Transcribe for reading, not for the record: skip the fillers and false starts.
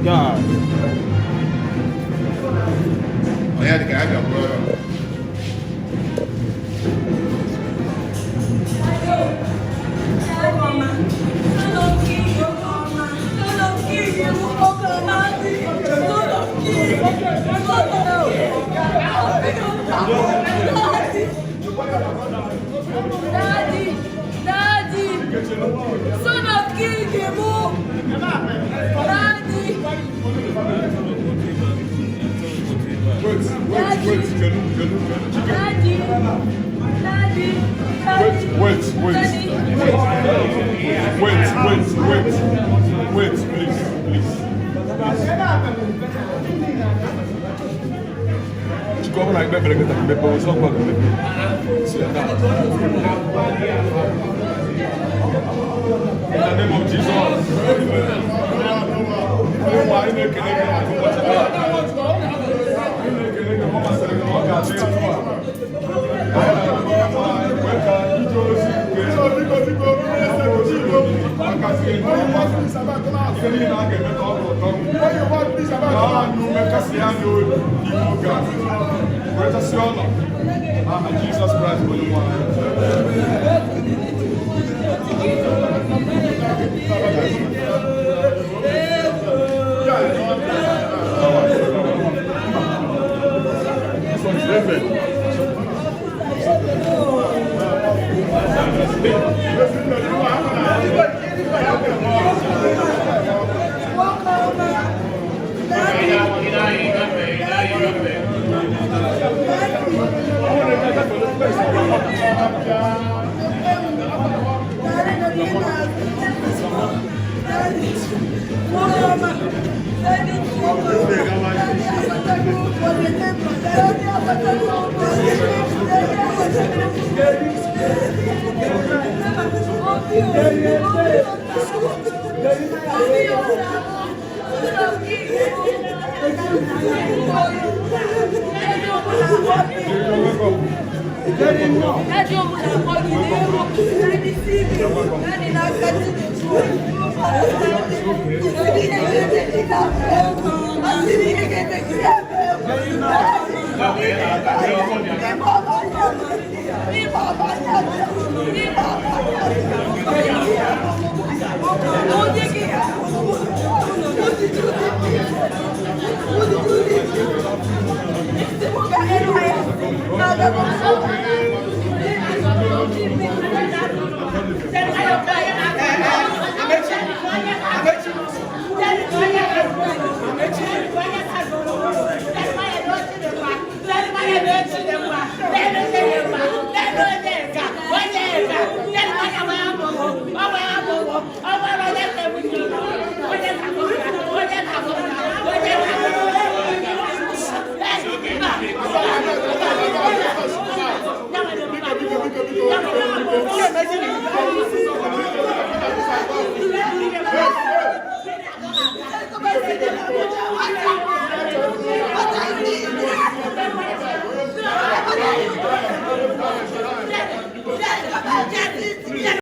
God. Onye dị ka ya bịa bụrụ ọrụ. Daddy, Daddy, son of King Ibu, Daddy, Wait, wait, wait, Kelu, Kelu, Kelu, Chike. Daddy, Daddy, Daddy, Wait, wait, Daddy. Wait, wait, wait, wait, please, please. Chike, ọ bụrụ na ikpe ekpere gị taa, mmepe ụzọ gwa gị mmepe. Si ya taa. In the name of Jesus. Amen. Onye nwe anyị na-ekele gị maka ụbọchị taa. Anyị na-ekele gị ma ọ masịrị gị na ọ ga-adị etu a. Anyị na-arịọ gị nwe anyị kwe ka ije ozi nke maka nke ọma. Ihe niile a ga-eme ka ọ dị ụtọ. Gaa anyị ume, kasie anyị obi n'ime oge a. Weretasị ọnọ. N'aha Jizọs Kraịst bụ onye nwe anyị. This one is Reverend. Daddy.